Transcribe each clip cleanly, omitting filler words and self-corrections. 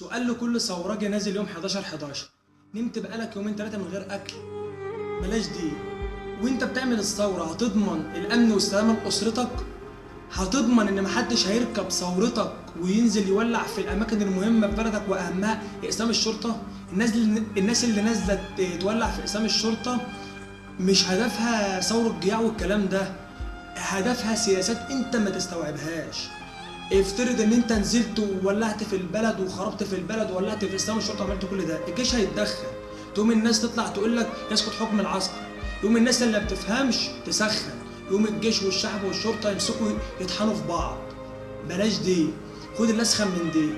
سؤال لكل ثورجي نازل يوم 11/11، نمت بقالك يومين 3 من غير اكل، بلاش دي. وانت بتعمل الثورة هتضمن الامن والسلامة لاسرتك؟ هتضمن ان محدش هيركب ثورتك وينزل يولع في الاماكن المهمة في بلدك واهمها اقسام الشرطة؟ الناس اللي نازله تولع في اقسام الشرطة مش هدفها ثورة جياع والكلام ده، هدفها سياسات انت ما تستوعبهاش. افترض ان انت نزلت وولعت في البلد وخربت في البلد وولعت في اقسام الشرطة وعملت كل ده، الجيش هيتدخل، تقوم الناس تطلع تقول لك يسقط حكم العسكر، يقوم الناس اللي ما بتفهمش تسخن، يقوم الجيش والشعب والشرطة يمسكوا يطحنوا في بعض. بلاش دي، خد اللي اسخن من دي.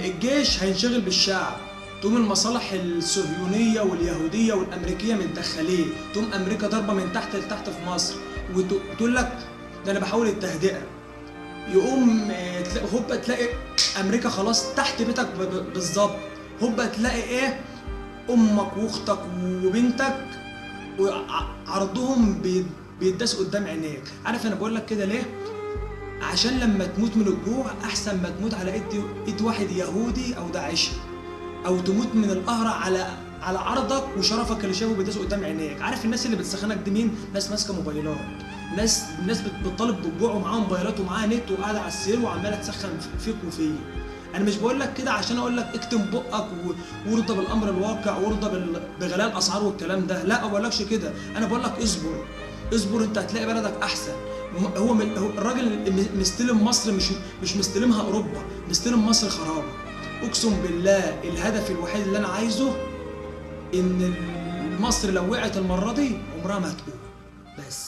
الجيش هينشغل بالشعب، تقوم المصالح الصهيونية واليهودية والامريكية متدخلين، تقوم امريكا ضربه من تحت لتحت في مصر وتقول لك ده انا بحاول التهدئه، يقوم هوبا تلاقي امريكا خلاص تحت بيتك بالظبط، هوبا تلاقي ايه امك واختك وبنتك وعرضهم بيداس قدام عينيك. عارف انا بقول لك كده ليه؟ عشان لما تموت من الجوع احسن ما تموت على ايد واحد يهودي او داعشي، او تموت من القهر على عرضك وشرفك اللي شافه بيداس قدام عينيك. عارف الناس اللي بتسخنك دي مين؟ ناس ماسكه موبايلات، ناس بتطالب بالجوع ومعاها موبايلات ومعاها نت وقاعدة على السرير وعماله تسخن فيك وفيا. انا مش بقول لك كده عشان اقول لك اكتم بقك وارضى بالامر الواقع وارضى بغلاء الاسعار والكلام ده، لا ما بقولكش كده، انا بقول لك اصبر اصبر، انت هتلاقي بلدك احسن. هو الراجل مستلم مصر مش مستلمها اوروبا، مستلم مصر خرابه. اقسم بالله الهدف الوحيد اللي انا عايزه ان مصر لو وقعت المرة دي عمرها ما هتقوم. بس.